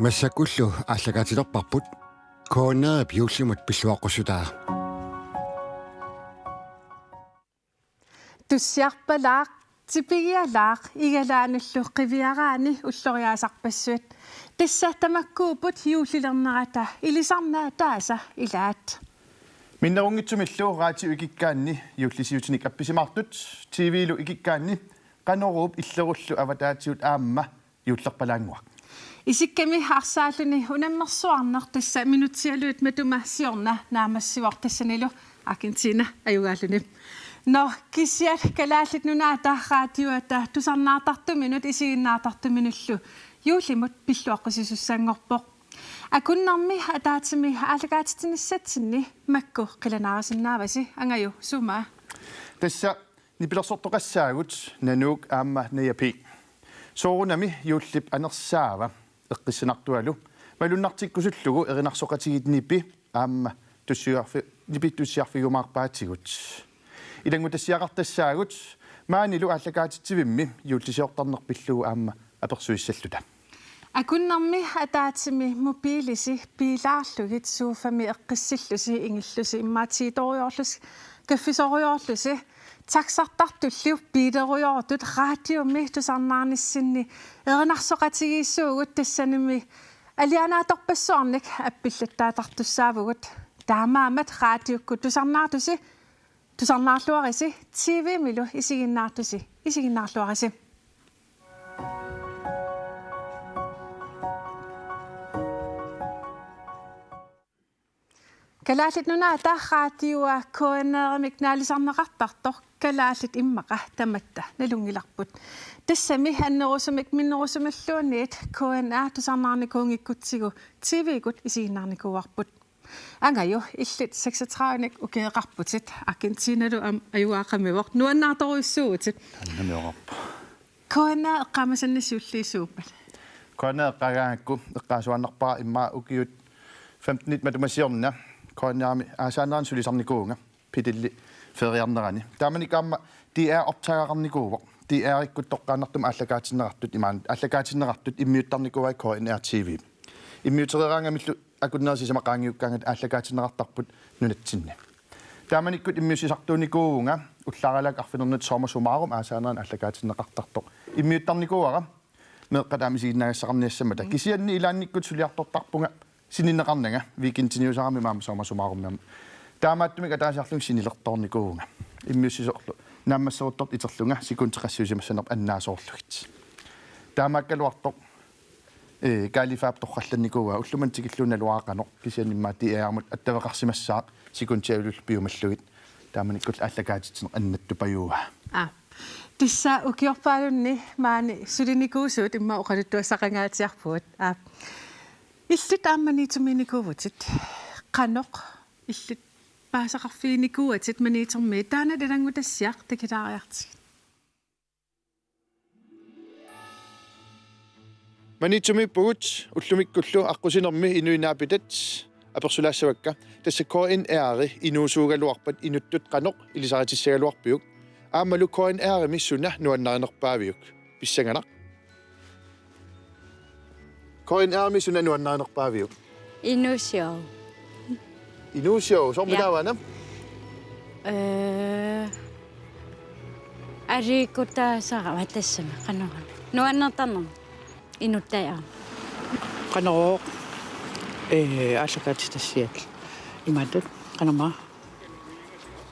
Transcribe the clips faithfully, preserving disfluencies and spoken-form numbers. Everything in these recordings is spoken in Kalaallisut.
Massakkullu aallakaatilerparput. K N R-ip juullimut pilluaqqussutaa. Tussiarpalaaq, tipigialaaq, igalaanullu qiviaraanni ulloriaasarpassuit. Tassa tamakkuupput juullilernerata ilisarnaataasa ilaat. Minnerunngitsumillu radio ikikkaanni juullisiutinik appisimaartut, T V-lu ikikkaanni Qanoruup illerullu avataatigut aamma juullerpalaannguaq. Isikkami arsaalluni unammersuarneq tassa minutsialuit matuma siorna naammassivoq tassanilu Argentina ajugaalluni. Nå, kisiat Kalaallit Nunaata radioata tusarnaartartuminut isiginnaartartuminullu juullimut pilluaqqusisussanngorpoq. Akunnermi ataatsimi aallakaatitsinissatsinni makku qilanaarisinnaavasi, Angaju, sumaa? Tassa nipilersortoqassaagut Nanuuk aamma Naja P. Soorunami juullip anersaava eqqissinartualu malunnartikkusullugu erinarsoqatigiit nipi aamma tussiarfi-, nipi tussiarfigiumaarpaatigut. Ilanngutassiaqartassaagut maanilu aallakaatitsivimmi juullisiortarneq pillugu aamma apersuissalluta. Akunnermi ataatsimi mobiilisi piilaarlugit sofami eqqissillusi ingillusi immaqa tiitorujoorlusi kaffisorujoorlusi taxartartullu biilerujoortut radiomi tusarnaarnissinni erinarsoqatigiissuugut tassanimi alianaatorpassuarnik appillattaatartussaavugut. Taamaammat radiokkut tusarnaartusi tusarnaarluarisi, T V-milu isiginnaartusi isiginnaarluarisi. Kalaallit Nunaata radioa K N R-imik naalisarneqartartoq kalaallit immaqa tamatta nalunngilarput. Tassami annerusumik minnerusumilluunniit K N R tusarnaarnikuunngikkutsigu T V-kkut isiginnaarnikuuarput. Angaju, illit seksogtredive-nik ukioqarputit, Argentinalu aamma ajugaaqamivoq, nuannaartorujussuuvutit. Taanna meerarpa. K N R eqqaamasannasi ulliisuuppat? K N R eqqaagaangakku eqqaasuaannarpara immaqa ukiut femtenit matuma siorna K N R-imi aasaanerani sulisarnikuuvunga pedeli feriarnerani. Taamanikkut aamma D R optagereqarnikuuvoq. D R-ikkut toqqaannartumik aallakaatinneqartut imaanngillat, aallakaatinneqartut immiuttarnikuuai K N R T V. Immiutereeraangamillu akunnerit sisamat qaangiukkaangatta aallakaatinneqartarput nunatsinni. Taamanikkut immiussisartuunikuuvunga ullaaralaakkat arfininni summa summarum aasaanerani aallakaatinneqartartoq immiuttarnikuuara meeqqat aamma isiginnaagassaqarniassammata. Mm. Kisianni ilaannikkut suliartortarpunga sininneqarnanga weekendiniusarami aamma summa summarum aamma. Taamaattumik ataasiarlunga sinilertoornikuuvunga. Immiussisorlu naammasseruttortut iterlunga sekuntit qassiusimassanerput annaasoorlugit. Taamaakkaluartoq, ee, Kalifap torrallannikuuaa, ullumimut tikillugu naluara qanoq, kisianni immaqa D R-mut attaveqarsimassaaq sekuntialullu piumallugit. Taamanikkullu aallakaatitsineq annattupajuaa. Aa. Tassa ukiorpaalunni maani sulinikuusugut immaqa oqaluttuassaqangaatsiarpugut. Aa. Illit aamma Maniitsumiinnikuuvutit. Qanoq illit paasisaqarfiginikuuatit Maniitsumiit, taanna ilanngutassiaq takilaariartigit. Maniitsumiippugut, ullumikkullu aqqusinermi inuit naapitat apersulaassavakka, tassa K N R-i inuusuugaluarpat inuttut qanoq ilisaritissagaluarpiuk, aammalu K N R-imi suna nuannarinerpaaviuk? Pissanganaq. K N R-imi suna nuannarinerpaaviuk? Inuusiaq. Inuusiaq, soormi taava? Ee, aliikkutaasarama tassami, qanoq. Nuannertarnermik. Inuttai aamma. Qanoq, ee, aallakaatitassiat. Imaattoq, qanormaa.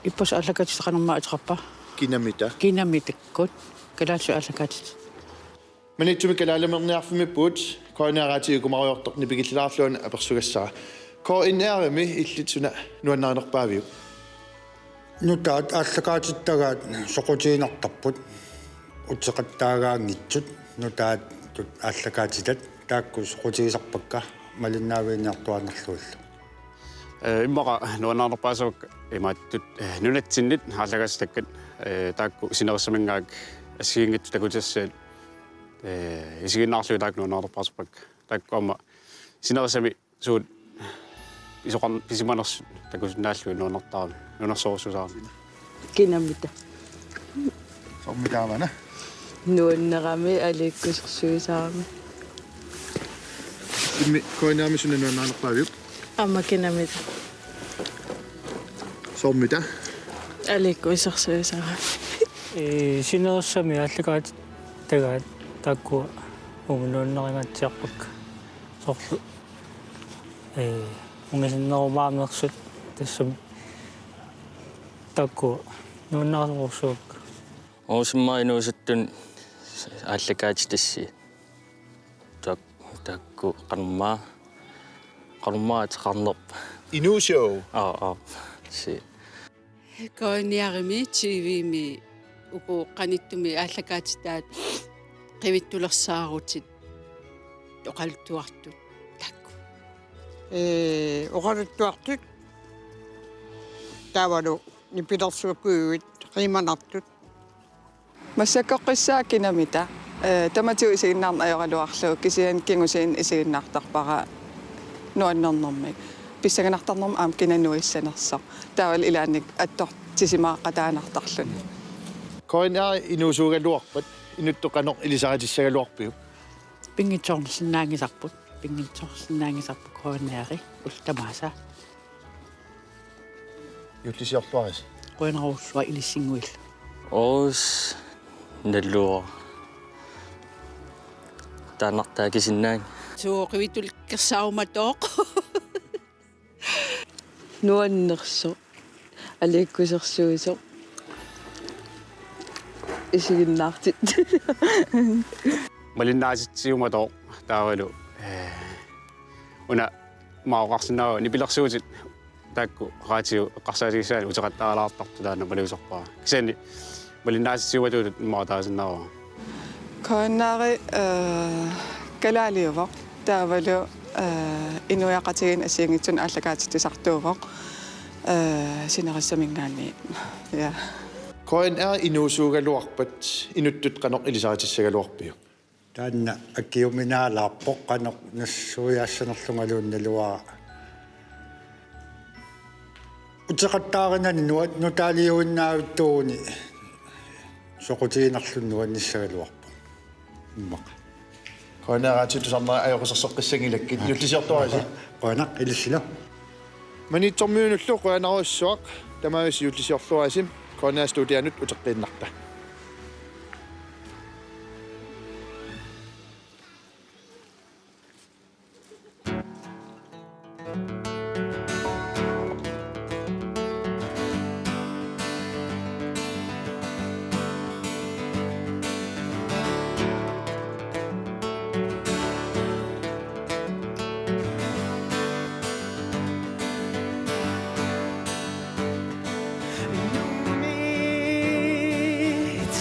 Ippassaq aallakaatitaq qanormaa ateqarpa? Kinamita. Kinamitakkut. Kalaallisut aallakaatitassat. Maniitsumi kalaalimerniarfimmiippugut, K N R-imi ikumarujoortoq nipikillilaarlugu apersugassara. K N R-imi illit suna nuannarinerpaaviuk? Nutaat aallakaatittagaat soqutiginartarput, uteqattaagaanngitsut, nutaat aallakaatitat, taakku soqutigisarpakka malinnaaviginiartuaannarlugillu. Ee, immaqa nuannarinerpaasarpakka imaattut, ee, nunatsinnit aallakaatitakkat, ee, taakku sinerissaminngaanniit assigiinngitsut takutitassaat, ee, isiginnaarlugit taakku nuannarinerpaasarpakka. Taakku aamma sinerissami suut isoqarn-, pisimanersut takusinnaallugit nuannertarami, nuannersorujussuusarami. Kinamita. Soormi taava? Nuannerami aliikkusersuisarami. Immi K N R-mi suna nuannarinerpaaviuk? Aamma kinamita. Soormita? Aliikkusersuisarami. Ee, sinerissami aallakaatitagaat taakkua uunga nuannaringaatsiarpakka. Soorlu, ee, ungasinnerumaameersut tassami taakkua nuannarisorujussuuakka. Uusumma inuusuttut aallakaatitassiat. Tak-, taakku qanormaa, qanormaa ateqarnerpa. Inuushow. Aa, aa. Si. K N R-imi T V-mi uku qanittumi aallakaatitaat qivittulersaarutit oqaluttuartut taakku. Ee, oqaluttuartut taavalu nipilersuukkuit qiimanartut. Massakkorpiaq kinamita, ee, tamatigut isiginnaarneq ajoraluarlugu kisianni kingusinneq isiginnaartarpara nuannernermik. Pissanganartarnermik aamma kina nuissanersoq. Taavalu ilaanni attortissimaaqataanartarluni. K N R inuusuugaluarpat inuttut qanoq ilisaritsissagaluarpiuk? Pinngitsoorsinnaanngisarput, pinngitsoorsinnaanngisarput K N R-i ullut tamaasa. Juullisiorluarisi. Qujanarujussuaq ilissinnguillu. Oos, nalluara. Taannartaa kisinnaangi. Suu qivittulersaarumattooq. Nuannersoq. Aliikkusersuisoq. Isiginnaartut. Malinnaatitsiumattooq taavalu, ee, una immaqa oqarsinnaavara nipilersuutit taakku radiup eqqarsaatigissaanni uteqattaalaartartut taanna maliusorpara. Kisianni malinnaatitsiumattutut immaqa taasinnaavara. K N R-i, ee, kalaaliuvoq taavalu, ee, inuiaqatigiinni assigiinngitsunik aallakaatitsisartuuvoq, ee, sinerissaminngaanniit. Ja. K N R inuusuugaluarpat inuttut qanoq ilisaritsissagaluarpiuk? Taanna akiuminaalaarpoq qanoq nassuiaassanerlungaluunnaluara. Uteqattaarinani nua-, nutaaliuinnaavittuuguni soqutiginarluni nuannissagaluarpoq. Immaqa. K N R-aatit tusarnera ajoqusersoqqissanngilakkit. Juullisiorluarisi. Qujanaq ilissilu. Maniitsormiunullu qujanarsuaq, tamaavisa juullisiorluarisi, K N R-studianut uteqqiinnarta. Inummit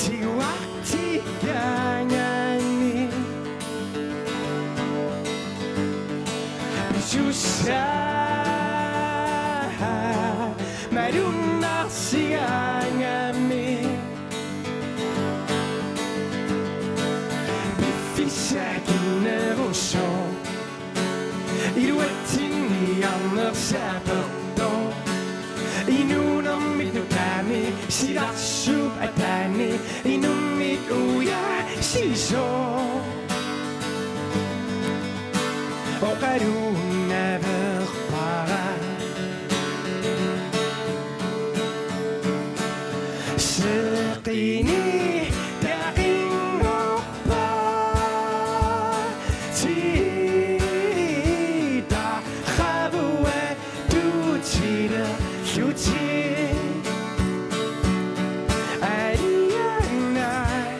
tiguartigaangami. Pisussaa malunnarsigaangami. Piffissakinnerusoq. Iluatsinniarneq saapertoq. Inuunermit nutaamik silarsuup ataani. Inummit ujaasisoq. Oqaluunnaveerpara. Seqinni taqinngoqpa tita qavua tutilerlutik. Alianai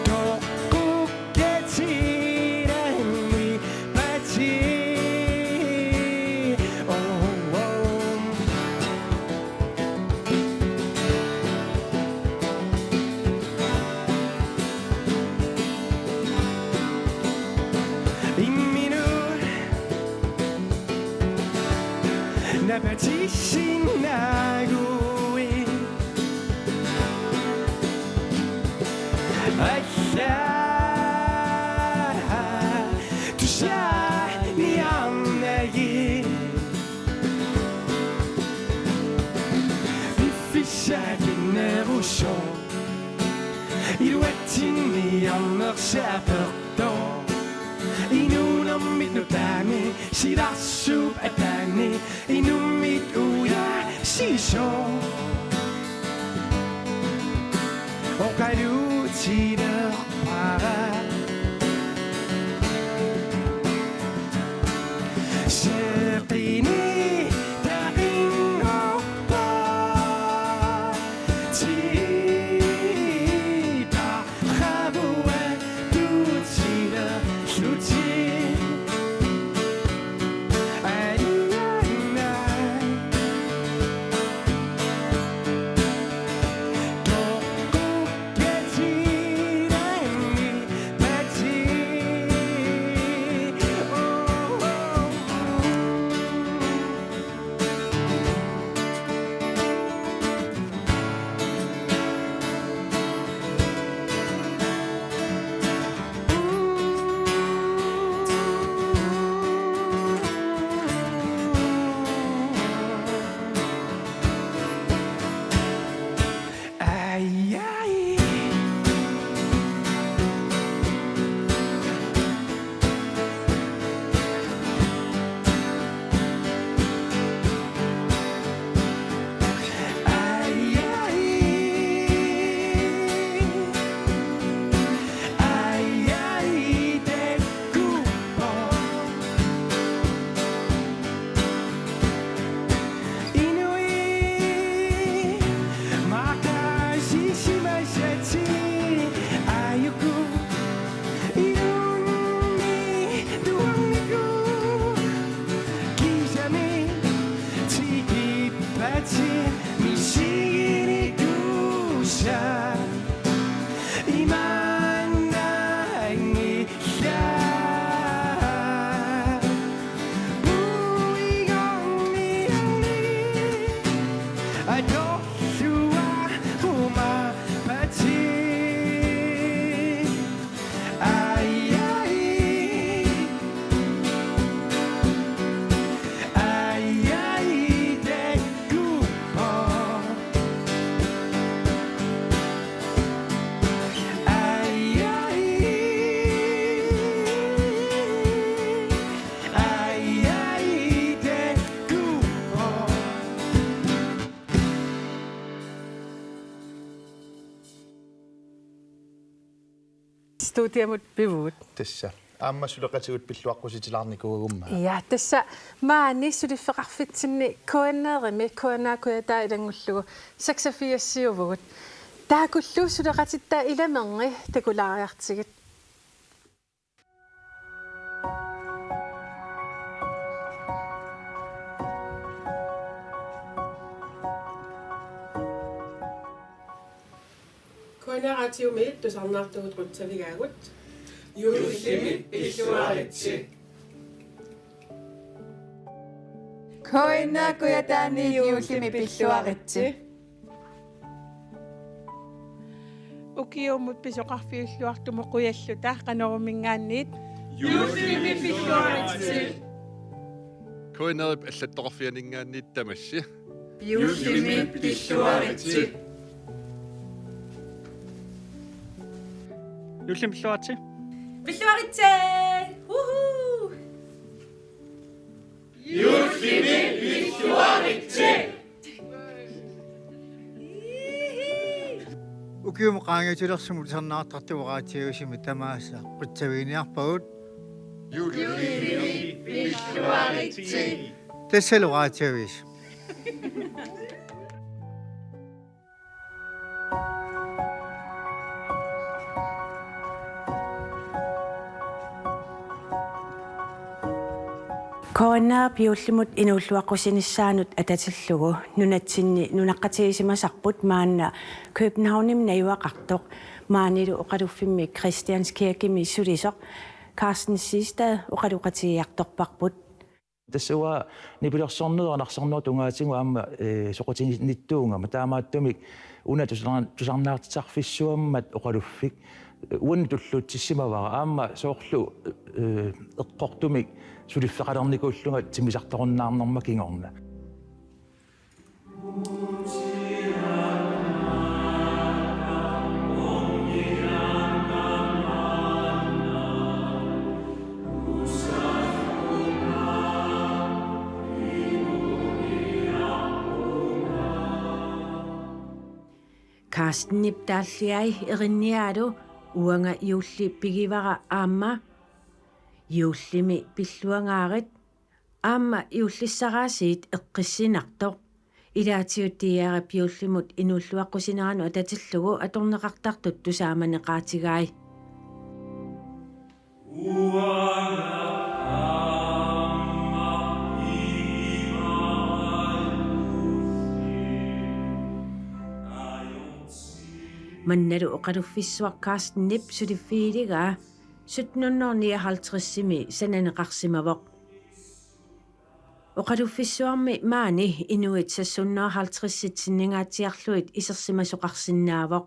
toqquk Katilami pati. Oh, oh. Imminut napatissinnaaguit. Alla tusaaniarnagit. Piffissakinnerusoq. Iluatsinni arnersaapperto. Inuunermit nutaami silarsuup ataani inummit ujaasisoq. Oqaluutilerpara. Seqinni taqinngoqqa. Tiita qavua tutsira suti. Ai, ai, ai. Toqqu Inui maqaasisimasati aajuku inunni tuarniku kisami tikippati misiginikuusa imaannaanngilaq. Studiamut pivugut. Tassa. Aamma suleqatigut pilluaqqusitilaarnikuugumma. Ja, tassa maani suliffeqarfitsinni K N R-imi, K N R Kujataa ilanngullugu seksogfirsiuvugut. Taakkulu suleqatitta ilaminni takulaariartigit. K N R-imi tusarnaartugut qutsavigaagut. Juullimi pilluaritsi. K N R Kujataani juullimi pilluaritsi. Ukiumut pisoqarfiulluartumut qujalluta Qanoruminngaanniit. Juullimi pilluaritsi. K N R-ip allattoqarfianinngaanniit tamassi. Juullimi pilluaritsi. Juullimi pilluaritsi. Pilluaritsi! Woohoo! Juullimi pilluaritsi. Ukiumut qaangiutilersimut tusarnaartartut Radiuhusimi tamaasa qutsaviginiarpagut. Juullimi pilluaritsi. Tassalu Radiuhus. K N R-p juullimut inuulluaqqusinissaanut atatillugu nunatsinni nunaqqatigisimasarput maanna Københavnimi najugaqartoq, maanilu oqaluffimmi Christianskirkemi sulisoq Carsten Siegstad oqaloqatigiartorparput. Tassa uanga nipilersornerup anarsarnerup tungaatigut aamma, eh, soqutiginnittuugama, taamaattumik una tusarna-, tusarnaartitsisarfissuammat oqaluffik, eh, uannut tulluutsissimavara, aamma soorlu, eh, eqqortumik suliffeqalernikuullunga timmisartorunnaarnerma kingorna. Carstenip taalliai erinniaalu uanga juulli pigivara aamma juullimi pilluangaarit aamma juullissaraasiit eqqissinartoq. Ilaatigut D R-ip juullimut inuulluaqqusineranut atatillugu atorneqartartut tusaamaneqaatigai. Mannalu oqaluffissuaq Carstenip suliffigiligaa sytten hundrede nioghalvtredsimi sananeqarsimavoq. Oqaluffissuarmi maani inuit seks hundrede og halvtreds sinningaatsiarlugit isersimasoqarsinnaavoq.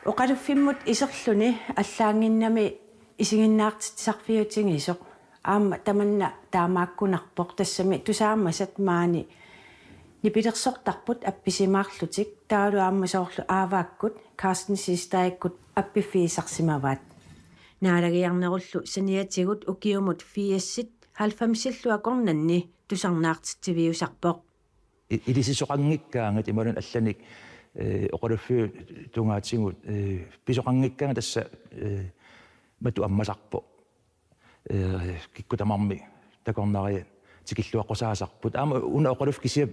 Oqaluffimmut iserluni allaannginnami isiginnaartitsisarfiutigisoq. Aamma tamanna taamaakkunarpoq, tassami tusaamasat maani nipilersortarput appisimaarlutik, taavalu aamma soorlu Aavaakkut Carsten Siegstadikkut appiffigisarsimavaat. Naalagiarnerullu saniatigut ukiumut firsit halvfemsillu akornanni tusarnaartitsiviusarpoq. I-, ilisisoqanngikkaangat imaluunniit allanik, eh, oqaluffiup tungaatigut, eh, pisoqanngikkaangat tassa, eh, matu ammasarpoq. Eh, kikkut tamarmik takornariat tikilluaqqusaasarput. Aamma una oqaluffik kisiat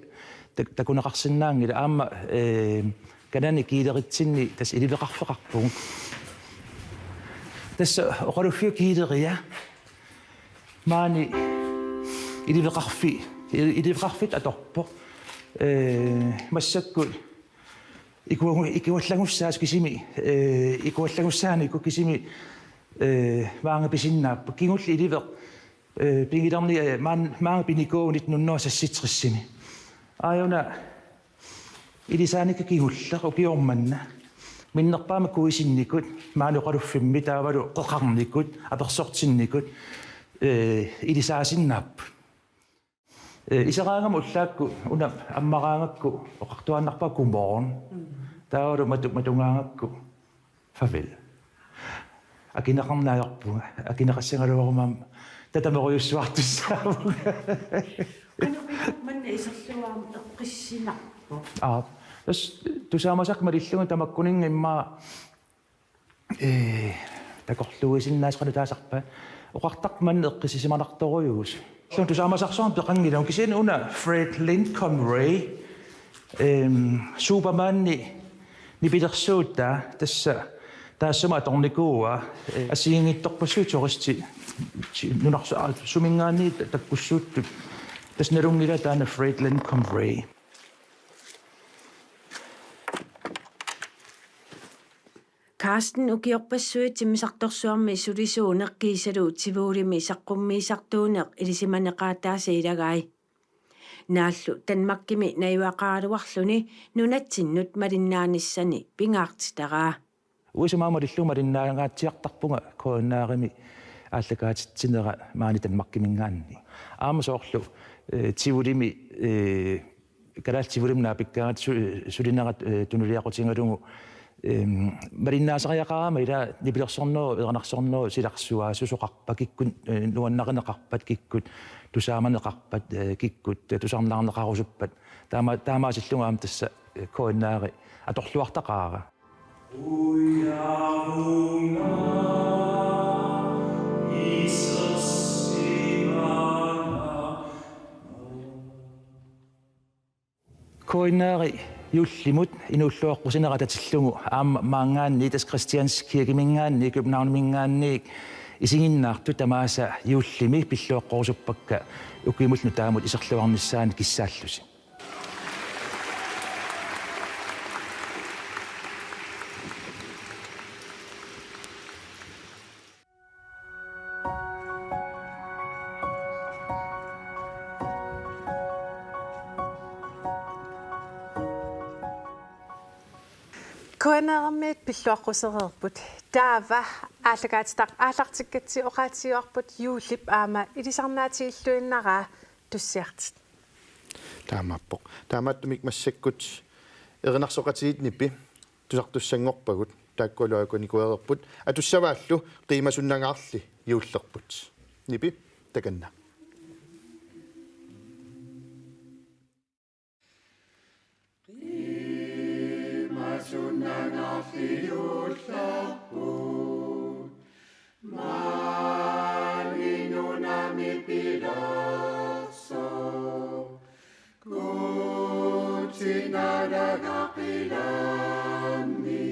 tak-, takuneqarsinnaanngilaq. Aamma, eh, kanani kiileritsinni tassa iliveqarfeqarpugut. Tassa oqaluffiup kiileria. Maani iliveqarfi-, ili-, iliveqarfittut atorpoq. Eh, massakkut iku-, ikuallagussaasut kisimi, eh, ikuallagussaannikkut kisimi, eh, maanga pisinnaapput. Kingulleq iliveq, eh, pigilerniaraa maan-, maanga pinikuuvoq nitten hundrede og seksogtresimi. Aajuna ilisaanikkut kingulleq ukioq manna. Minnerpaamik kuisinnikut, maani oqaluffimmi taavalu qeqarnikut, apersortinnikut, eh, ilisaasinnaapput. Eh, iseraangama ullaakkut, una ammaraangakku oqartuaannarpara godmorgen. Mm. Taavalu matu-, matugaangakku farvel. Akineqarneq ajorpunga, akineqassagaluaruma aamma tatamorujussuartussaavunga. Qanoq manna iserlugu aamma eqqissinarpoq? Aa, tassa tusaamasakka malillugit tamakkuninnga immaqa, eh, takorluuisinnaasoq qanoq taasarpaat. Oqartarput manna eqqissisimanartorujuusoq. Soorlu tusaamasarsuarmik peqanngilagut, kisianni una Fred Lincoln Ray, ehm, Supermanip nipilersuutaa, tassa taassuma atornikuuaa, eh, assigiinngitsorpassuit turistit, ti-, nunarsu-, aa, suminngaanniit takkussuuttut, tassa nalunngilaa taanna Fred Lincoln Ray. Carsten ukiorpassuit timmisartorsuarmi sulisuuneq kiisalu Tivolimi saqqummiisartuuneq ilisimaneqaataasa ilagai. Naallu Danmarkimi najugaqaraluarluni nunatsinnut malinnaanissani pingaartitaraa. Uisumaamalillu malinnaangaatsiartarpunga K N R-imi aallakaatitsinera maani Danmarkiminngaanniit. Aamma soorlu, eh, Tivolimi, eh, Kalaallit Tivolimut naapikkaangatta su-, sulinerat, eh, tunuliaqutigalugu, ehm, malinnaasariaqarama ila nipilersornerup, erinarsornerup silarsuaa, susoqarpat, kikkut, eh, nuannarineqarpat, kikkut tusaamaneqarpat, eh, kikkut, eh, tusarnaarneqarusuppat. Taama-, taamaasillunga aamma tassa, eh, K N R atorluartaqaara. K N R-ip juullimut inuulluaqqusineranut atatillugu aamma maanngaanniit tassa Christians Kirkeminngaanniit Københavniminngaanniit isiginnaartut tamaasa juullimi pilluaqqorusuppakka ukiumullu nutaamut iserluarnissaanut kissaallusi. K N R-imiit pilluaqqusereerput. Taava aallakaatitaq aallartikkatsi oqaatigivarput juullip aamma ilisarnaatigilluinnaraa tussiartit. Taamaappoq. Taamaattumik massakkut erinarsoqatigiit Nipi tusartussanngorpagut, taakkualu akunikuereerput, atussavaallu qiimasunnangaarli juullerput. Nipi, takanna. Sunangarliullarput. Maani nunami pilersoq. Guuti naalagaq ilammi.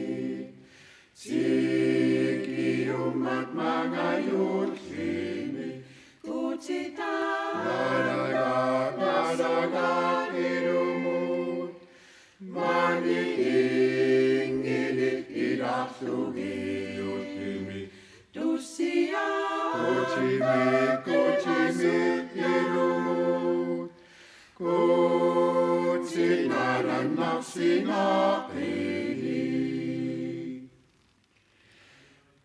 Tikiummat manga juullimi. Guuti naalagaq, naalagaq ilumut. Maani ingilit ilarlugit juullimi. Tussiaq. Guutimi, Guutimi ilumut. Guuti naalannarsinnaaqigit.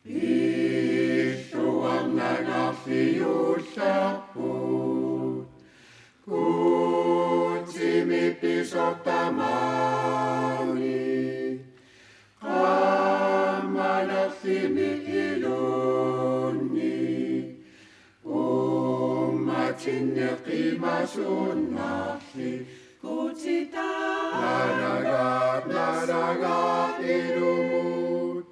Pilluarnangarliullarput. Guutimi pisoq tamaani. Qaammalerlimi ilunni. Uummatinneq qimasunnarli. Guuti naalagaq, naalagaq ilumut.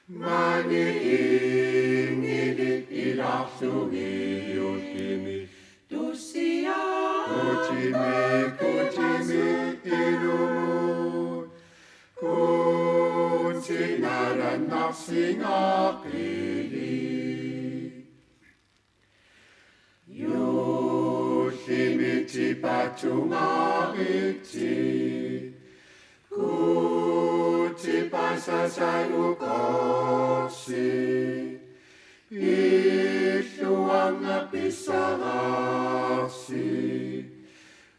Maani ingilit ilarlugit juullimi. Tussiaq. Guutimi, Guutimi ilumut. Guuti naalannarsinnaaqigit. Juullimi tipatungaritsi. Guuti pasasai ukorsi. Illuarnaq pissararsi.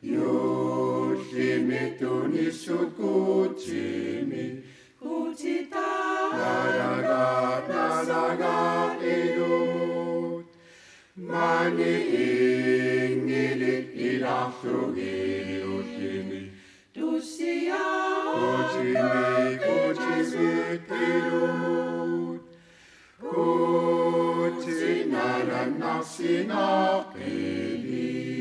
Juullimi tunissut Guutimi. Guuti naalagaq, naalagaq ilumut. Maani ingilit ilarlugit juullimi. Tussiaq. Guutimi, Guutimi ilumut. Guuti naalannarsinnaaqigit.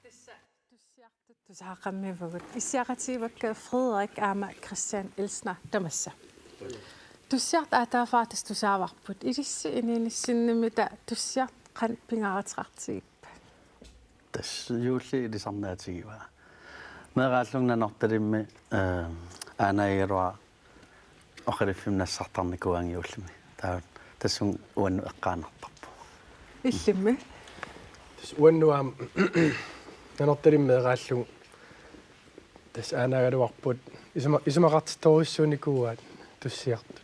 Tassa tussiartut tusaaqqammivagut. Issiaqatigivakka Frederik aamma Christian Elsner tamassa. Tussiartut aataaffaa tassa tusaavarput. Ilissi inuunissinnimmi taava tussiartut qanoq pingaaruteqartigippat? Tassa juulli ilisarnaatigivaa. Meeraallunga Nanortalimmi, eh, aanagigaluarput oqaluffimmi nassartarnikuugaangat juullimi. Taava tassunga uannut eqqaanartarpugut. Illimmi? Tassa uannut aamma Nanortalimmi meeraallunga tassa aanagigaluarput isuma-, isumaqartittorujussuunikuuaat tussiartut.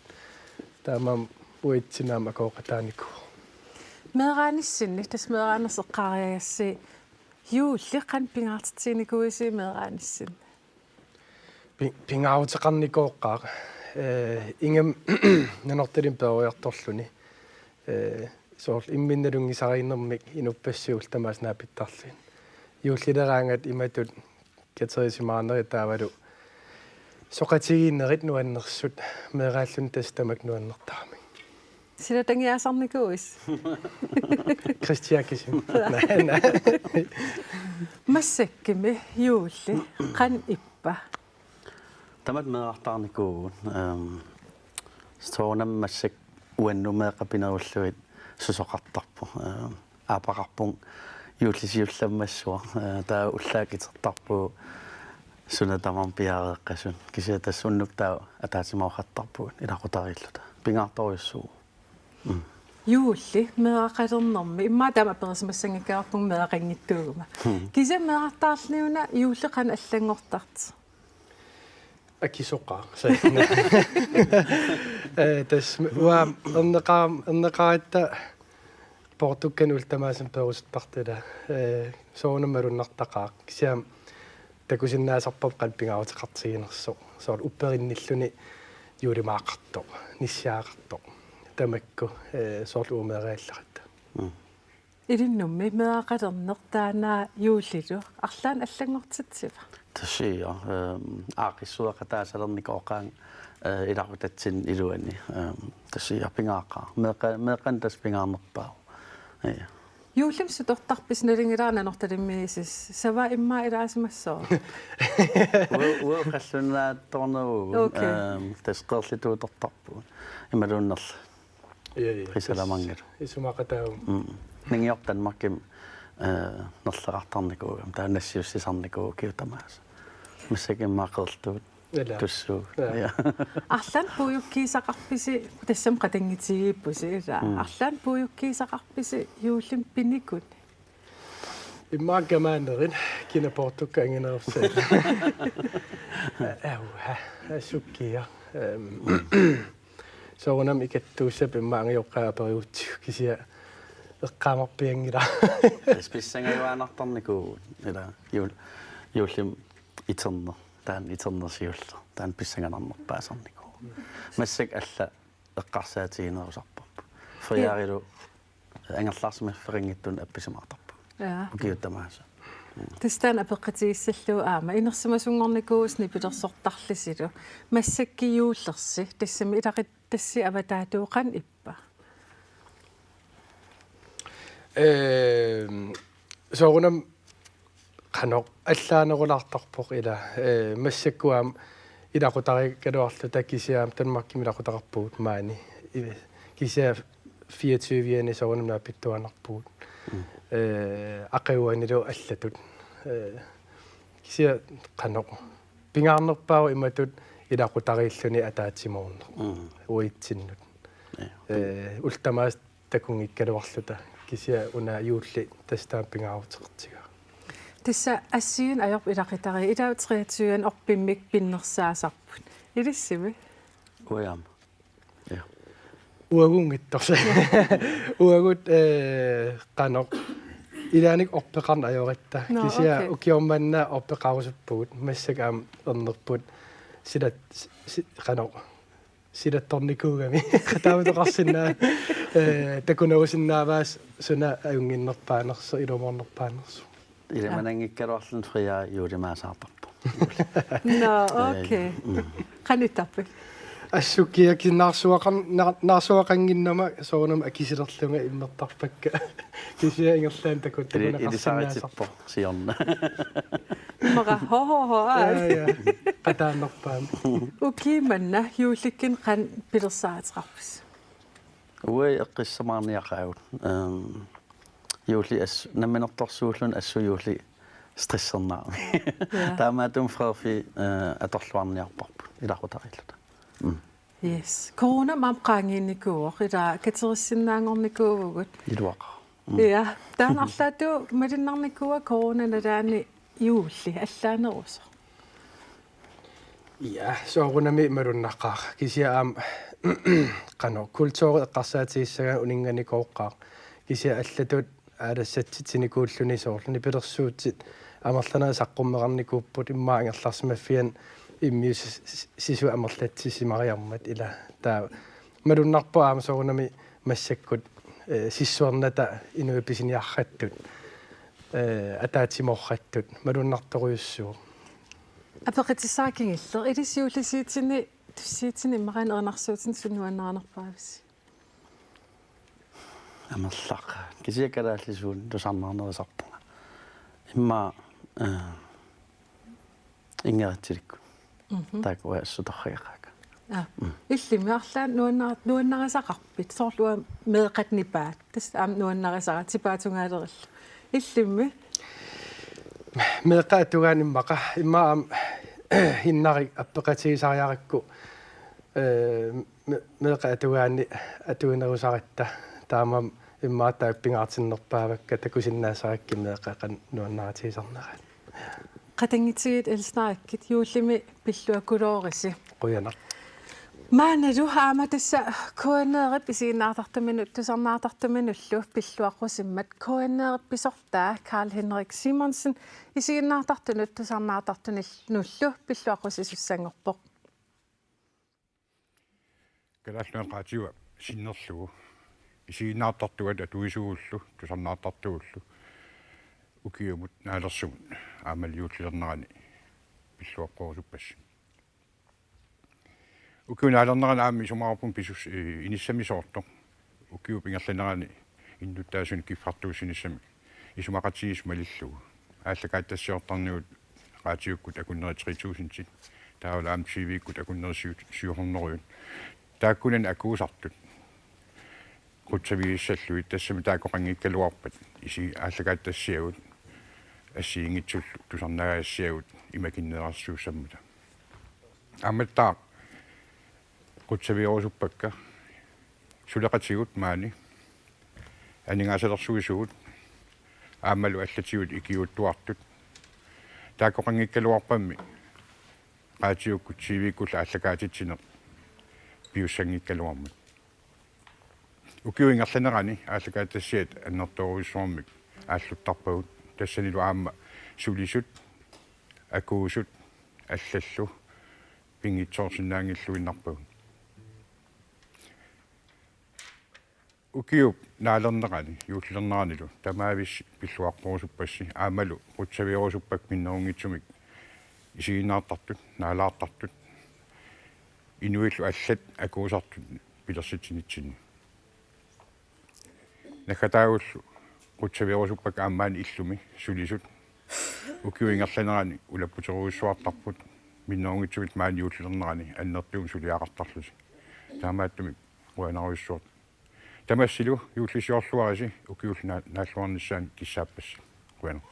Taamaammat uatsinnut aamma akooqataanikuuvoq. Meeraanissinni, tassa meeraanersoq eqqaariagassi, juulli qanoq pingaartitsiginikuuisi meeraanissinni? Pi-, pingaaruteqarnikooqqaaq, eh, ingammik Nanortalimmi peroriartorluni. Eh, soorlu imminnut nalunngisariinnermik inuppassuit ullut tamaasa naapittarlugit. Juullileraangat imatut katerisimaarnerit taavalu soqutiginerit nuannersut, meeraalluni tassa tamakku nuannertaramik. Sila tangiaasarnikuuisi? Christian kisim. Massakkumi juulli qanoq ippa? Tamatta meerartaarnikuuvugut, ehm, soorunami massakkut uannut meeqqat pinerullugit susoqartarpoq. Ehm, aappaqarpunga juulli siullermik massakkut, eh, taava ullaaq itertarpugut suna tamarmi piareeqqasut. Kisianni tassa unnuk taava ataatsimoortarpugut ilaqutariilluta. Pingaartorujussuuvoq. Mm. Juulli meeraqalernermi, immaqa taama aperisimassanngikkaluarpunga meeraqanngitsuuguma. Mm. Kisianni meerartaarluni una juulli qanoq allanngortartoq? Akisoqaaq. Eh, tassa uanga erneqaram-, erneqaratta poortukkanik ullut tamaasa perusuttartut ilaa. Eh, soorunami malunnartaqaaq. Kisianni takusinnaasarparput qanoq pingaaruteqartiginersoq. Soorlu upperinnilluni juulimaaqartoq, nissiaaqartoq. Tamakku, eh, soorlu uagut meeraalleratta. Mm. Ilinnummi meeraqalerneq taanna juullilu arlaannik allanngortitsiva? Tassa, ehm, aaqqissueqataasalernikuuvoq, eh, ilaqutatsinnut iluanni. Ehm, tassa pingaartoqaaq. Meeqqa-, meeqqanik tassa pingaarnerpaavoq. Ja. Juullimi sutortarpisi? Nalunngilara Nanortalimmiisoq, savaa immaqa ilaasimassooq. Ua-, uagut qallunaattoorneruvugut. Okay. Ehm, tassa qeerlituutortarpugut. Imaluunniit nerl-, Ja, ja. Risalamangalu. Isumaqataavunga. Mm. Ningiortaq Danmarkimi, eh, nerleqartarnikuugama, taava nassiussisarnikuuvoq ukiut tamaasa. Massakkut immaqa qeerlituut. Ilaa. Tussuugut. Ja. Ja. Arlaannik puiukkiisaqarpisi, tassami qatanngutigiippusi, ilaa. Mm. Arlaannik puiukkiisaqarpisi juullimi pinikuni? Immaqa kamaanerit, kina poortukkat anginerussaat. Auha, assukkiaq. Ehm, soorunami ikattuussappat immaqa angajoqqaat aperigutsigu, kisianni eqqaamarpianngilara. Tassa pissangajuaannartarnikuuvugut, ilaa, juul-, juullimi iterneq, taanna iterneq siulleq, taanna pissanganarnerpaasarnikuuvoq. Massakkut allat eqqarsaatiginerusarput. Friaarilu angerlarsimaffeqanngitsunik appisimaartarpugut. Ja. Ukiut tamaasa. Tassa taanna apeqqutigissallugu aamma inersimasunngornikuuvusi nipilersortarlisilu. Massakkut juullersi, tassami ilaquttassi avataatigut qanoq ippa? Ehm, soorunami qanoq allaanerulaartarpoq, ilaa, eh, massakkut aamma ilaqutariikkaluarluta, kisianni aamma Danmarkimi ilaqutaqarpugut maani. I-, kisianni fireogtyve-ani soorunami naapittuaannarpugut. Mm. Eh, aqaguanilu allatut. Eh, kisianni qanoq pingaarnerpaavoq imatut ilaqutariilluni ataatsimoorneq. Mm. Uatsinnut. Ja. Eh, ullut tamaasa takunngikkaluarluta, kisianni una juulli tassa taama pingaaruteqartigaa. Tassa assigiinngitsorpassuit ilaqutariit, ilaa, treogtyve orpimmik pinnersaasarput. Ilissimi? Uagut aamma. Ja. Uagunngitsoq. Uagut, eh, qanoq. Ilaanni orpeqarneq ajoratta. Nå, kisianni okay. Ukioq manna orpeqarusuppugut. Massakkut aamma ernerput. Silat-, si-, si-, qanoq. Silattornikuugami. Qataamutoqarsinnaa-, eh, takunerusinnaavaa suna ajunnginnerpaanersoq, ilumoornerpaanersoq. Ilimananngikkaluarluni friaari juulimaasaartarpoq. Nå, okay. Mm. Qanittarpit? Assukkiaq, naarsuaqan-, na-, naarsuaqannginnama soorunami akisulerlunga immertarpakka. Kisianni ingerlaannaq takut-, ili-, takuneqarsinnaasarpoq. Ilisaritippoq siorna. Immaqa, ho, ho, ho, aa. Ja, ja. Qataannerpaamik. Ukiumanna juullikkut qanoq pilersaaruteqarpisi? Uagut eqqissamaarniaqaagut. Ehm, juulli as-, namminertorsuulluni assut juulli stressernaarami. Ja. Taamaattumik freerfik, eh, atorluarniarparput ilaqutariilluta. Mm. Yes. Coronami aamma qaangiinnikuuvoq, ilaa, katerissinnaanngornikuuvugut. Iluaqaaq. Mm. Ja, taanna arlaatigut malunnarnikuua corona nalaani juulli allaanerusoq. Ja, soorunami malunnaqaaq. Kisianni aamma qanoq kulturi eqqarsaatigissagaanni uninnganikooqqaaq. Kisianni allatut aalassatsitsinikuulluni soorlu nipilersuutit amerlanerit saqqummeqarnikuupput, immaqa angerlarsimaffiani immiussisut amerlatsisimariarmat, ilaa. Taava malunnarpoq aamma soorunami massakkut, eh, sissuernata inuit pisiniarrattut, eh, ataatsimoorrattut, malunnartorujussuuvoq. Apeqqutissara kingulleq, ilissi juullisiutini, tussiutini imaluunniit erinarsuutini suna nuannarinerpaavisi? Amerlaqaat. Kisianni kalaallisuunik tusarnaarnerusarpunga. Immaqa, eh, inngeritsilikku. Mhm. Taakku assut torragaqaakka. Aa. Mm. Illimmi arlaannik nuanna-, nuannarisaqarpit? Soorlu uanga meeqqat nipaat. Tassa aamma nuannarisara tipaatungaalerillu. Illimmi? Meeqqat atugaanni immaqa. Immaqa aamma Hinnarik appeqatigisariarakku, eh, me-, meeqqat atugaanni atuinerusaratta. Taamaammat immaqa taakku pingaartinnerpaavakka, takusinnaasarakkit meeqqat qanoq nuannaritigisarneraat. Qatanngutigiit Else Narikkit, juullimi pilluakkuluuritsi. Qujanaq. Maannalu aamma tassa K N R-ip isiginnaartartuminut tusarnaartartuminullu pilluaqqusimmat K N R-ip pisortaa Karl Henrik Simonsen isiginnaartartunut tusarnaartartunullu pilluaqqusisussanngorpoq. Kalaallit Nunaat Radioa sinnerlugu isiginnaartartugatta atuisugullu, tusarnaartartugullu, ukiumut naalersumut aammali juullilernerani pilluaqqorusuppassi. Ukiup naalernerani aamma isumaqarpunga pisus-, i-, inissamisoortoq. Ukiup ingerlanerani innuttaasunik kiffartuussinissamik isumaqatigiissut malillugu. Aallakaatitassiortarnigut raatiukkut akunneri tre tusindit, taavalu aamma T V-kkut akunneri syv-, syv hundrede. Taakkunani akuusartut qutsavigisassallugit, tassami taakkoqanngikkaluarpat isi-, aallakaatitassiagut assigiinngitsullu tusarnaagassiagut imakinneerarsuussammata. Aammattaaq qutsavigerusuppakka suleqatigut maani aningaasalersuisugut aammalu allatigut ikiuuttuartut. Taakkoqanngikkaluarpammi raatiukkut T V-kkullu aallakaatitsineq piussanngikkaluarmat. Ukiup ingerlanerani aallakaatitassiat annertoorujussuarmik aalluttarpagut. Tassanilu aamma sulisut, akuusut allallu pinngitsoorsinnaanngilluinnarpagut. Ukiup naalernerani, juullilerneranilu, tamaavissi pilluaqqurusuppassi, aammalu qutsavigerusuppakka minnerunngitsumik isiginnaartartut, naalaartartut, inuillu allat akuusartut pilersitsinitsinni. Naggataagullu qutsavigerusuppakka aamma maani illumi sulisut ukiup ingerlanerani ulapputerujussuartarput, minnerunngitsumillu maani juullilernerani annertuumik suliaqartarlusi. Taamaattumik qujanarujussuaq. Tamassilu juullisiorluarisi ukiullu na-, naalluarnissaanut kissaappassi. Qujanaq.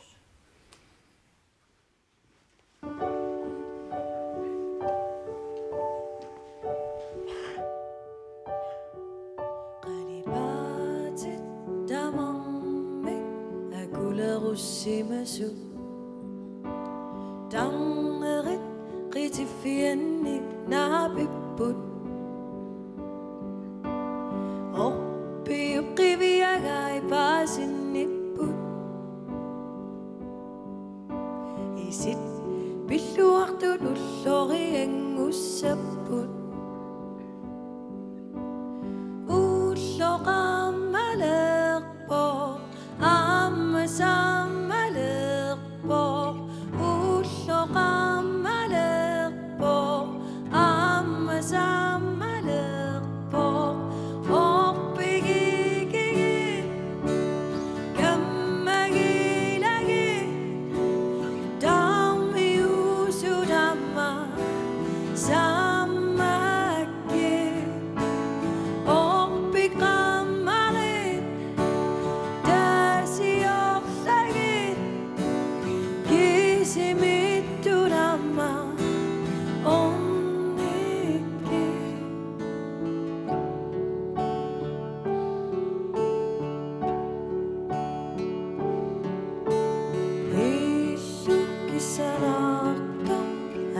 Qalipaatit tamarmik akulerussimasut. Tangerit qitiffianni naapipput. Orpiup qiviagai paasinnipput. Isit pilluartut ullorianngussapput. Ulloq aammalerpoq, aamma sammalerpoq. Ulloq aammalerpoq, aamma sammalerpoq. Orpigigigit, kammagilagit, taarmiuusut aamma sammakkit. Orpik qaammarit taasiorlagit, kisimittut aamma ornikkit. Illu kissalaartoq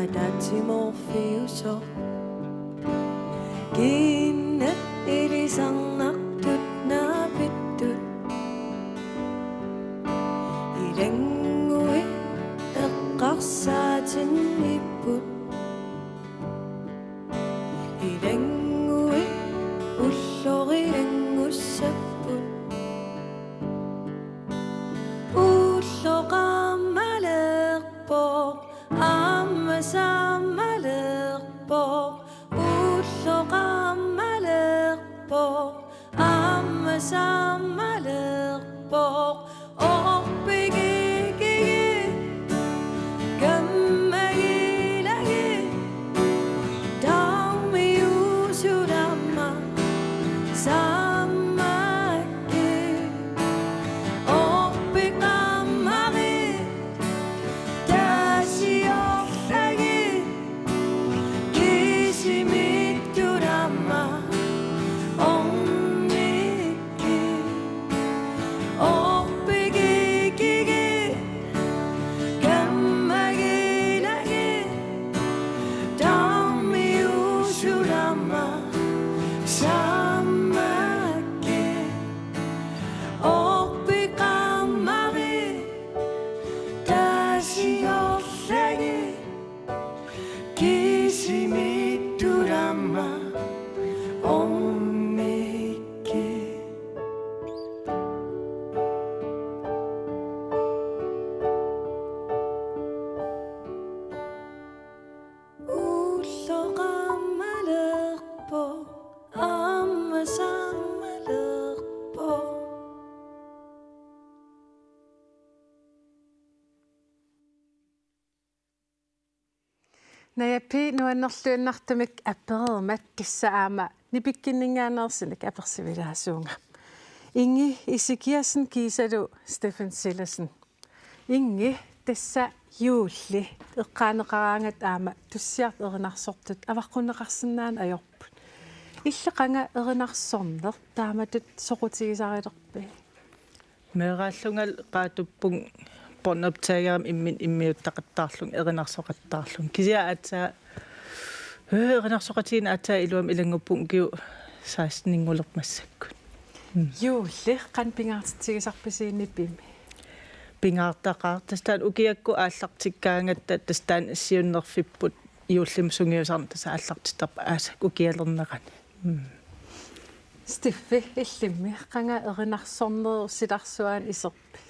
ataatsimoorfiusoq. Kiinat ilisarnartut naapittut. Ilannguit eqqarsaatinniipput. Ilannguit ullorianngussapput. Ulloq aammalerpoq, aamma sammalerpoq. Ulloq aammalerpoq, aamma sammalerpoq. Orpigigigit, kammagilagit, Naja P. nuannerluinnartumik apereermat, tassa aamma nipikkinninngaanneersunik apersivilaassuunga. Ingi Ezekiassen kiisalu Steffen Silassen. Ingi, tassa juulli eqqaaneqaraangat aamma tussiartut erinarsortut avaqqunneqarsinnaaneq ajorput. Illit qanga erinarsorneq taamatut soqutigisarilerpit? Meeraallunga qaatuppunga båndoptagerimi imminut immiuttaqattaarlunga erinarsoqattaarlunga. Kisianni aatsaat, øh, erinarsoqatigiinneq aatsaat iluamik ilannguppunga, ukiut seksten-inngulerput massakkut. Mm. Juulli qanoq pingaartitsigisarpisi Nipimi? Pingaartaqaaq, tassa taanna ukiakkut aallartikkaangatta, tassa taanna siunnerfipput juullimut sungiusarneq, tassa aallartittarpoq aasaq ukialernerani. Mm. Steffi, illimmi qanga erinarsornerup silarsuani iserpit?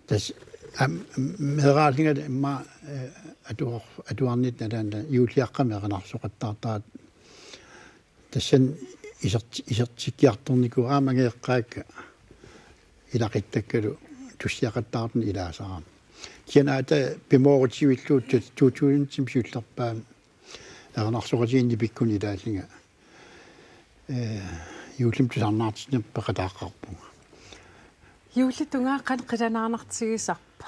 Tassa, am, meeraallunga immaqa, eh, atuar-, atuarnitta nalaani juulliaqqami erinarsoqattaartaratta. Tassani isert-, isertikkiartornikuuvoq, aamma angajoqqaakka ilaquttakkalu tussiaqattaartunik ilaasarami. Kisianni aatsaat pimoorutigillugu to tusind siullerpaamik erinarsoqatigiinneq Nipikkut ilaallunga, eh, juullimut tusarnaartinneq peqataaqqaarpunga. Juullip tungaa qanoq qilanaarnartigisarpa?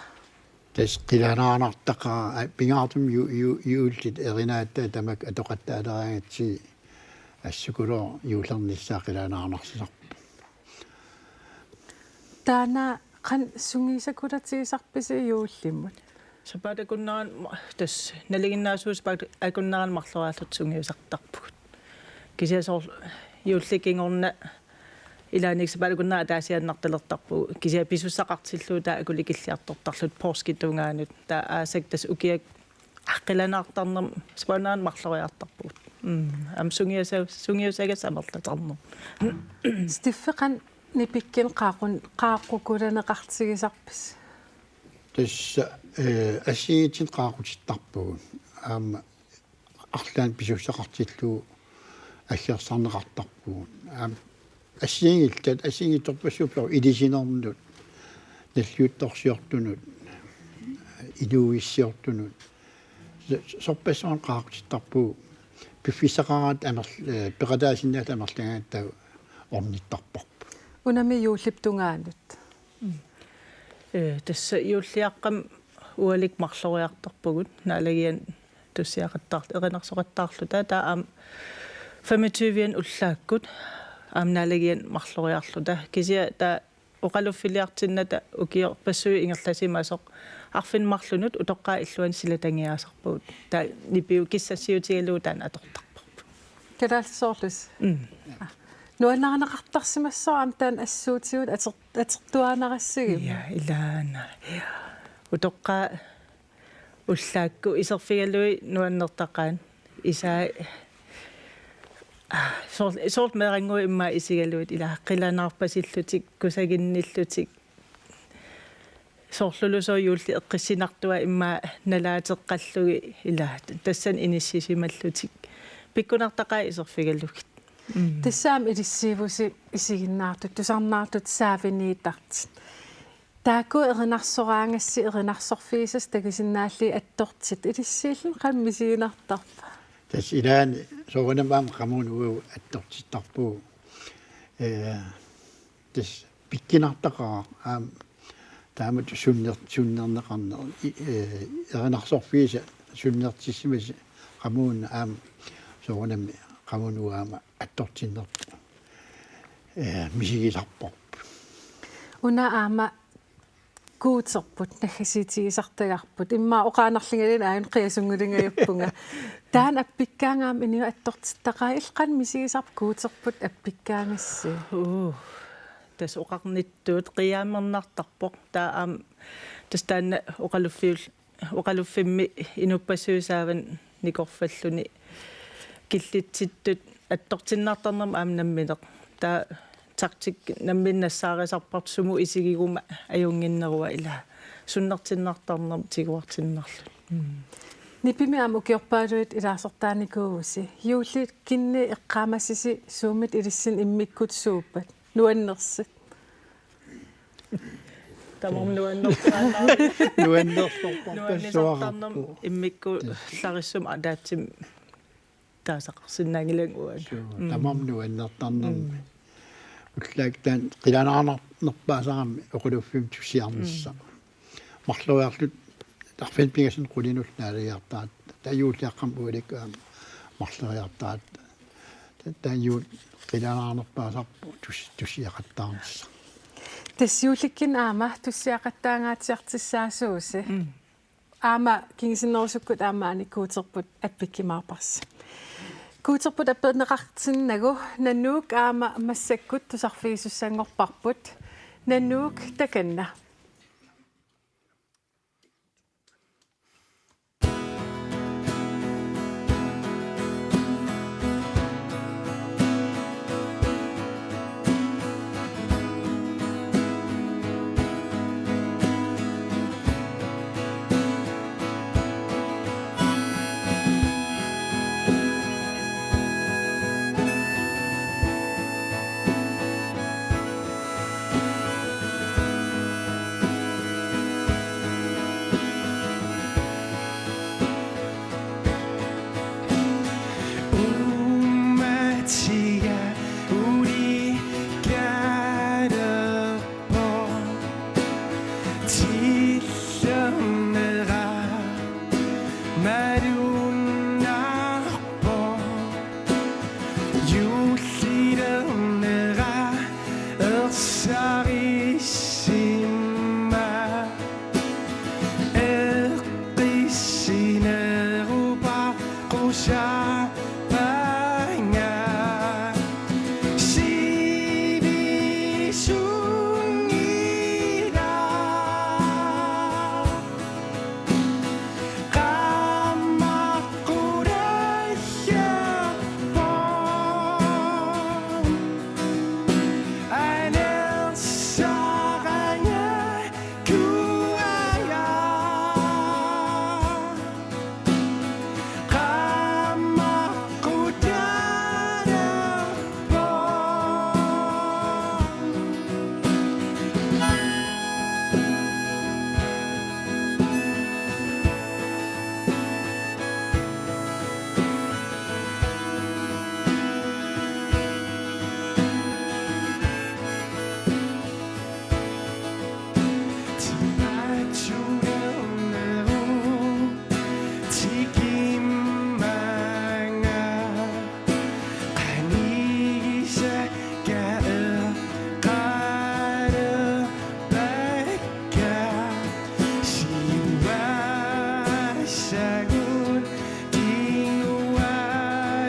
Tassa qilanaarnartaqaaq, aa, pingaartumik ju-, ju-, juullit erinaattai tamakku atoqattaaleraangatsigit, assukulooq juullernissaa qilanaarnarsisarpoq. Taanna qanoq sungiusakulatigisarpisi juullimut? Sapaatip akunnerani ma-, tassa nalinginnaasuuvoq sapaatip akunnerani marloriarluta sungiusartarpugut. Kisianni soorlu juullip kingorna ilaanni sapaatip akunnerani ataasiinnartalertarpugut. Kisianni pisussaqartillugu taava akulikilliartortarluta poorskip tungaanut. Taava aasaq tassa ukiaq qilanaartarnermi sapaatip akunnerani marloriartarpugut. Mm. Aamma sungiusa-, sungiusagassat amerlatarneq. Steffi, qanoq Nipikkunni qaaqqun-, qaaqqukulaneqartigisarpisi? Tassa, eh, assigiinngitsunik qaaqqutittarpugut. Aamma arlaannik pisussaqartillugu aggersarneqartarpugut. Aamma assigiinngillat, assigiinngitsorpassuupput ilisinermut, nalliuttorsiortunut, inuuissiortunut. So-, sorpassuarnik qaaqqutittarpugut, piffissaqaraangatta amerl-, eh, peqataasinnaalluta amerlagaangatta ornittarparput. Unami juullip tungaanut. Mm. Eh, tassa juulliaqqami ualikkut marloriartarpugut, naalagiannik tussiaqattaarl-, erinarsoqattaarluta, taava aamma femogtyve-ani ullaakkut aamma naalagiannik marloriarluta. Kisianni taava oqaluffiliartinnata ukiorpassuit ingerlasimasoq arfineq-marlunut utoqqaat illuanni silatangiaasarpagut. Taava Nipiu kissassiutigalugu taanna atortarparput. Kalaallit soorlusi? Mm. Nuannarineqartarsimassaaq aamma taanna assuutigut ater-, atortuaannarassigimmi. Ja, ilaana. Ja. Utoqqaat ullaakkut iserfigalugit nuannertaqaat. Isai, ah, soor-, soorlu meerannguit immaqa isigalugit, ila qilanaarpasillutik, kusaginnillutik. Soorlulusooq juulli eqqissinartua immaqa nalaateqqallugit, ila tassani inissisimallutik. Pikkunartaqaat iserfigalugit. Mm. Tassa aamma ilissiivusi isiginnaartut, tusarnaartut saaviniittartut. Taakku erinarsoraangassi erinarsorfigisassat takusinnaallugit attortitut, ilissiilluni qanoq misiginartarpa? Tassa ilaanni soorunami aamma qamuuna uagut attortittarpugut. Eh, tassa pikkunartaqaaq aamma taamatut sunner-, sunnerneqarneq, i-, eh, erinarsorfigisat sunnertissimasut qamuuna aamma soorunami qamuuna uagut aamma attortinnerput, eh, misigisarparput. Una aamma Guuterput naggasiitigisartagarput. Immaqa oqaannarlungaluunniit aajuna qiasunngullungajappunga. Taanna appikkaangat aamma inuit attortittaqaat, illit qanoq misigisarpa Guuterput appikkaangassi? Uu. Tassa oqarnittut qiimmernartarpoq. Taava aamma tassa taanna oqaluffiul-, oqaluffimmi inuppassuit saavanut nikorfalluni killitsittut attortinnartarnermi aamma nammineq. Taava taktik nammineq nassaarisarparput sumut isigiguma ajunnginnerua, ila sunnertinnartarnermut tiguartinnarluni. Mm. Nipimi aamma ukiorpaaluit ilaasortaanikuuvusi. Juullikkut eqqaamassisi suummita ilissinnut immikkut suuppat? Nuannersut. Tamarmik nuannertuaannarmik. Nuannersortarpassuaqarpoq. Nuannisartarnermik immikkut, tassa, larissumik ataatsimik taasaqarsinnaanngilanga uanga. Suu, mm, tamarmik nuannertarnermik. Mm. Ullaakkut taanna qilanaarnerpaasarami oqaluffimmi tussiarnissaq. Mm. Marloriarluta arfineq-pingasunut qulinullu naalagiartaratta, taava juulliaqqami ualikkut aamma marloriartaratta. Ta-, taanna juulli qilanaarnerpaasarpoq tus-, tussiaqattaarnissaq. Tassa juullikkunni aamma tussiaqattaangaatsiartussaasuusi. Mm. Aamma kingusinnerusukkut aamma maani Guuterput appikkumaarparsi. Guuterput apperneqarsinnagu Nanook aamma massakkut tusarfigisussanngorparput. Nanook, takanna. Uummatiga ulikkalerpoq, tillernera malunnarpoq, juullilernera ersarissimma. Eqqissinerup aqusaapanga sivisunngilaq. Qaammaqqulaallarpoq anersaranga kuaga. Qaammaqqutaalerpoq.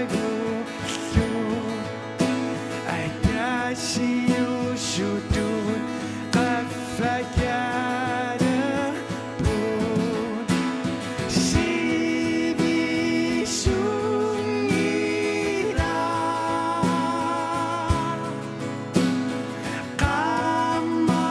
Kinguaakullu ataasiusutut qaffakaalerput sivisunngilaq. Qaamma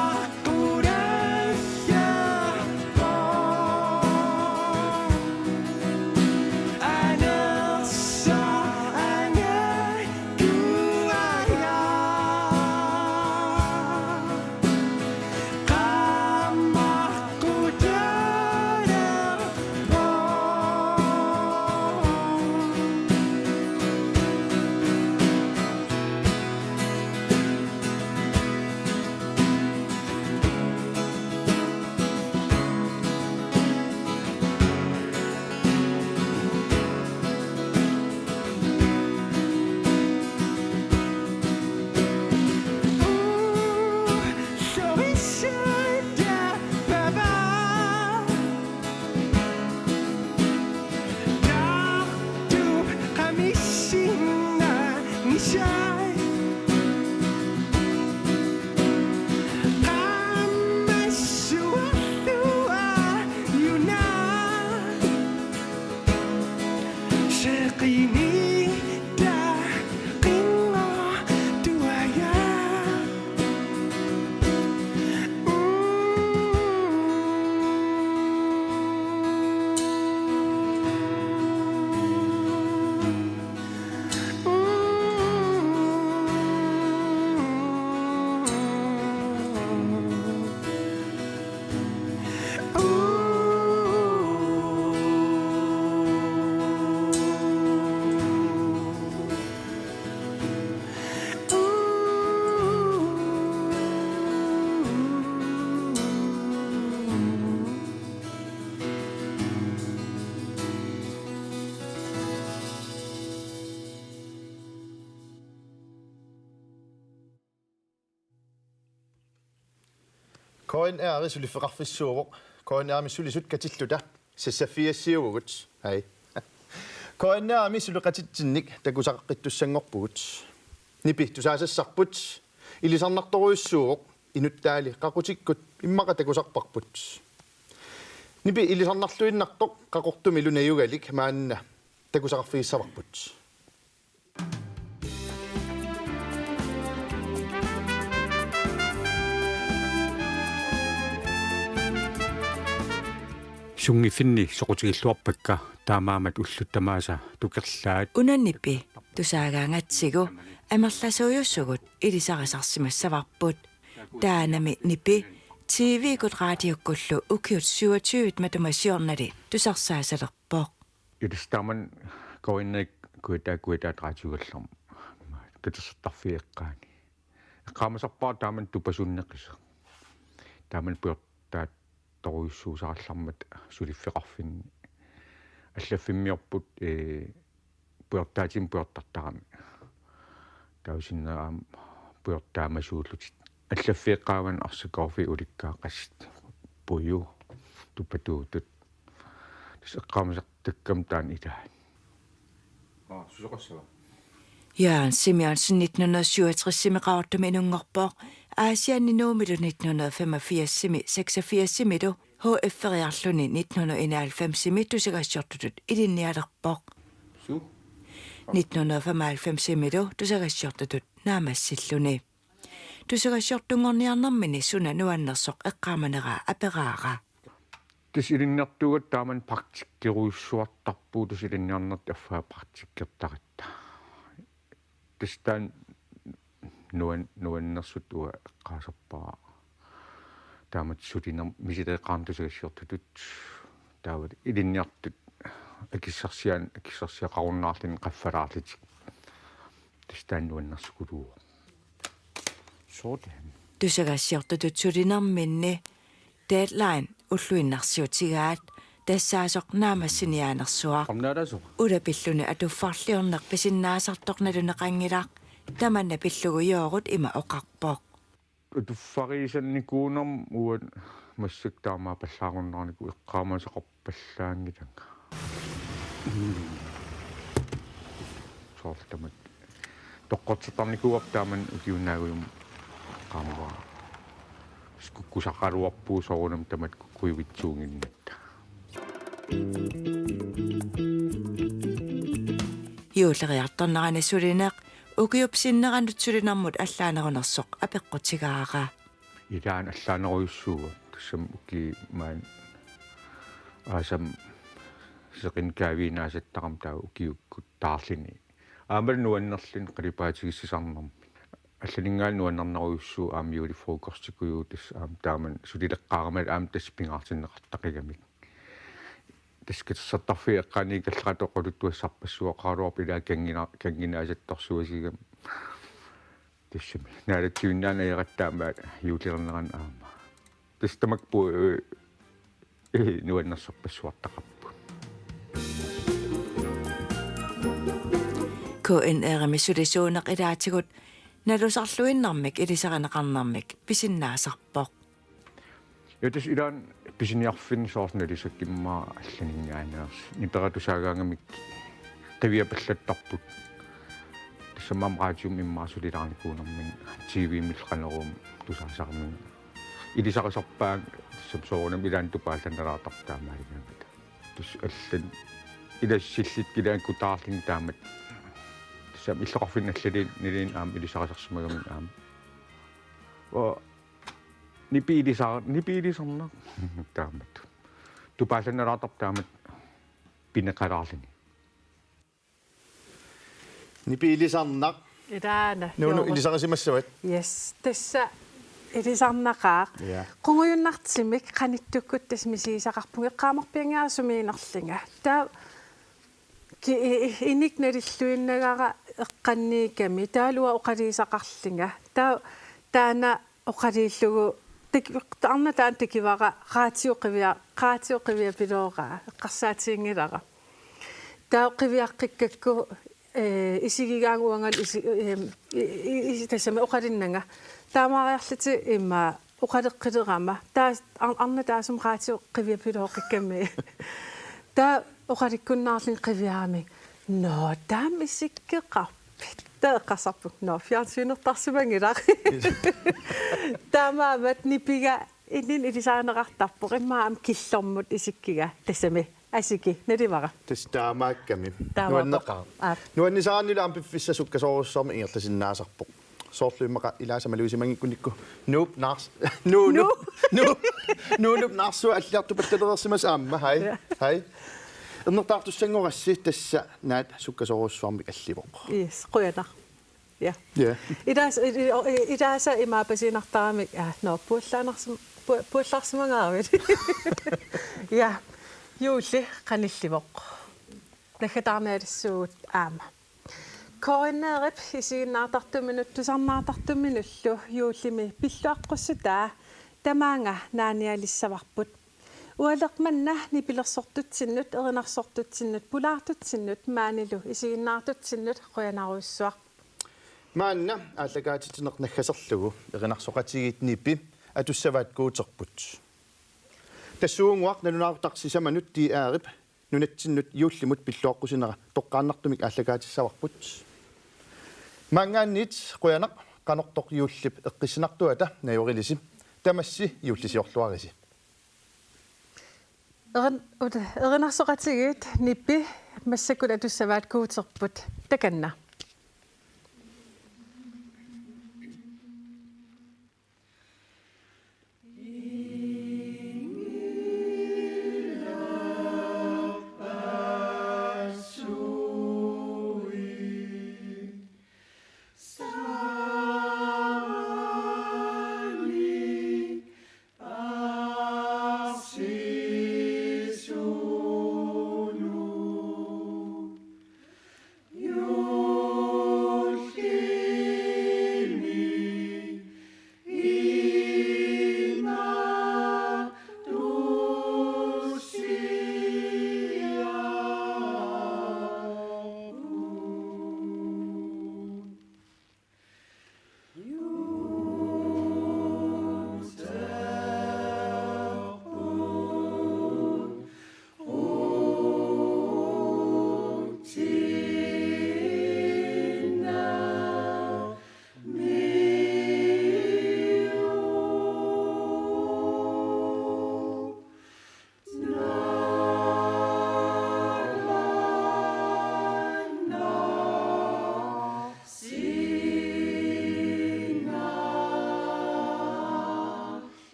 Taartup qamissinnaanngitsai. Qammassuarluaajuna. Seqinita qinngortuagaa. K N R-i suliffeqarfissuuvoq. K N R-imi sulisut katilluta sassaffiassiuvugut. Hej. K N R-imi suleqatitsinnik takusaqaqqittussanngorpugut. Nipi tusaasassarput. Ilisarnartorujussuuvoq. Inuttaali qaqutikkut immaqa takusarparput. Nipi ilisarnarluinnartoq Qaqortumilu najugalik maanna takusaqarfigissavarput. Sunngiffinni soqutigilluarpakka, taamaammat ullut tamaasa tukerlaat. Una nipi tusaagaangatsigu amerlasuujussugut ilisarisarsimassavarput. Taannami nipi T V-kkut radiukkullu ukiut syvogtyve matuma siornali tusarsaasalerpoq. Ilistaaman K N R-i Kujataat, Kujataat Raatiugallarmat katersortarfiit eqqaani. Eqqaamasarpara taamani tupasunneqisoq. Taamani pujortaattorujussuusarallarmat suliffeqarfinni. Allaffimmiorput, ee, pujortaatinik pujortartarami. Taava sinnera aamma pujortaamasuullutik. Allaffiit eqqaamani arsakkorpiaat ulikkaat qassit, puju, tupatuutut. Tassa eqqaamasartakkami taanna ilaat. Aa, susoqassava? Jørgen Simonsen nitten hundrede syvogtres-imi Qaqortumi inunngorpoq, Aasianni Nuummilu nitten hundrede femogfirs-imi, seksogfirs-imilu H F-eriarluni nitten hundrede enoghalvfems-imi tusagassiortutut ilinnialerpoq. Su? Nitten hundrede femoghalvfems-imilu tusagassiortutut naammassilluni. Tusagassiortunngorniarnermini suna nuannersoq eqqaamaneraa aperaara. Tassa ilinniartuugatta taamani praktikkerujussuartarpugut, tassa ilinniarnertut affaa praktikkertaratta. Tassa taanna nuan-, nuannersut uanga eqqaasarpara. Taamatut sulinermik misileeqqaarneq tusagassiortutut. Taava ilinniartut akissarsiaan-, akissarsiaqarunnaarluni qaffalaarlutik. Tassa taanna nuannersukuluuvoq. Sådan. Tusagassiortutut sulinerminni deadline ulluinnarsiutigaat tassaasoq naammassiniaanersuaq. Qamnaalasoq. Ulapilluni atuffarliorneq pisinnaasartoq naluneqanngilaq, tamanna pillugu Joorut ima oqarpoq. Atuffariisannikuunermut uanga massakkut taama pallaarunnaarnikuuvoq, eqqaamasaqarpallaanngilanga. Soorlu tamatta. Toqqortertarnikuuarput taamani ukiup naagujummut eqqaamavara. Kukkusaqaraluarpugut soorunami tamatta kukkujuvitsuunnginnatta. Juulleriartornerani sulineq ukiup sinneranut sulinermut allaanerunersoq apeqqutigaara. Ilaanni allaanerujussuuvoq, tassami ukiut maani aasami seqineq kaaviinnaasattaramik taava ukiukkut taarluni. Aammalu nuannerluni qalipaatigissisarnermi. Allaninngaanniit nuannernerujussuuvoq aamma julefrokostikujuuvoq, tassa aamma taamani sulileqqaarami aamma tassa pingaartinneqartaqigamik. Tassa katersortarfiit eqqaani kalleqaat oqaluttuassarpassuaqaraluarpoq, ilaa kanngina-, kannginnaasattorsuusigami. Tassami. Naalatsivinnaaneq ajorami taama juulleriarnerani aamma. Tassa tamakku, eh, eh, nuannersorpassuartaqarput. K N R-imi sulisuuneq ilaatigut nalusarluinnarmik ilisarineqarnermik pisinnaasarpoq. Ja, tassa ilaanni pisiniarfinni soorlu nalusakka immaqa allaninngaanneersoq. Nipera tusaagaangamikku qiviapallattarput. Tassami aamma raatiumi immaqa sulilaarnikuunermini, T V-mik qaneruum tusaasarmini. Ilisarisarpaannga, tassami soorunami ilaanni tupaallannalaartarpoq taamaalilluta. Tassa allanut ilassillugit ilaanni kutaarlugit taamatut. Tassami illoqarfinni allaninngaanniit aamma ilisarisarsimagamiuk aamma. Aa, nipi ilisar-, nipi ilisarnaq. Taamatut. Tupaallannalaartarpoq taamatut pineqalaarluni. Nipi ilisarnaq. Ilaana, Nuunu, Joorut. Ilisarisimassavat? Yes, tassa ilisarnaqaaq. Ja. Qungujunnartumik qanittukkut tassa misigisaqarpunga, eqqaamarpianngilara sumiinnerlunga. Taava ki-, i-, i-, inik nalilluinnagara eqqanniikkami. Taavalu uanga oqaluusaqarlunga. Taava taanna oqaluullugu tik-, arnat taanna tikivara, raatiup qivia-, raatiup qiviapilooraa, eqqarsaatiginngilara. Taava qiviaqqikkakku, eh, isigigaanga uangalu isi-, eh, i-, i-, i-, tassami oqalunnanga. Taamaariarlutik immaqa oqaleqqilerama. Taava ar-, arnat taassuma qaatsu qiviapilooqqikkami. Taava oqalikkunnaarlunga qiviarami. Nå, taama isikkoqarpit. Taava eqqarsarpunga. Nå, fjernsynertarsimanngilaq. Taamaammat nipiga inunnut ilisarineqartarpoq. Immaqa aamma killormut isikkiga tassami. Asiki, naluara. Tassa taamaakkami. Taamaappoq. Nuanneqaaq. Aap. Nuannisaraannilu aamma piffissaq sukkasoorujussuarmik ingerlasinnaasarpoq. Soorlu immaqa ilaasa malugisimanngikkunikkut Nuup Naars-, Nuunup, Nuu-, Nuup, Nuunup Naarsuaq alliartupallalersimasoq aamma. Hej. Ja. Hej. Ernertaartussanngorassi, tassa naat sukkasoorujussuarmik allivoq. Yes, qujanaq. Ja. Ja. Ilaas-, i-, i-, ilaasa imaapasiinnartaramik, aa, nå, puallaanarsim-, pua-, puallarsimangaaravit. Ja. Juulli qanillivoq. Naggataarnialassuugut aamma. K N R-ip isiginnaartartuminut tusarnaartartuminullu juullimi pilluaqqussutaa tamaanga naanialissavarput. Ualeq manna nipilersortutsinnut, erinarsortutsinnut, pulaartutsinnut maanilu isiginnaartutsinnut qujanarujussuaq. Maanna aallakaatitsineq naggaserlugu erinarsoqatigiit Nipi atussavaat Guuterput. Tassuugunnguaq nalunaaqutaq sisamanut D R-ip nunatsinnut juullimut pilluaqqusinera toqqaannartumik aallakaatissavarput. Maanngaanniit qujanaq, qanortoq juullip eqqissinartuata najorilisi. Tamassi juullisiorluarisi. Erin-, ut-, erinarsoqatigiit Nipi massakkut atussavaat Guuterput. Takanna.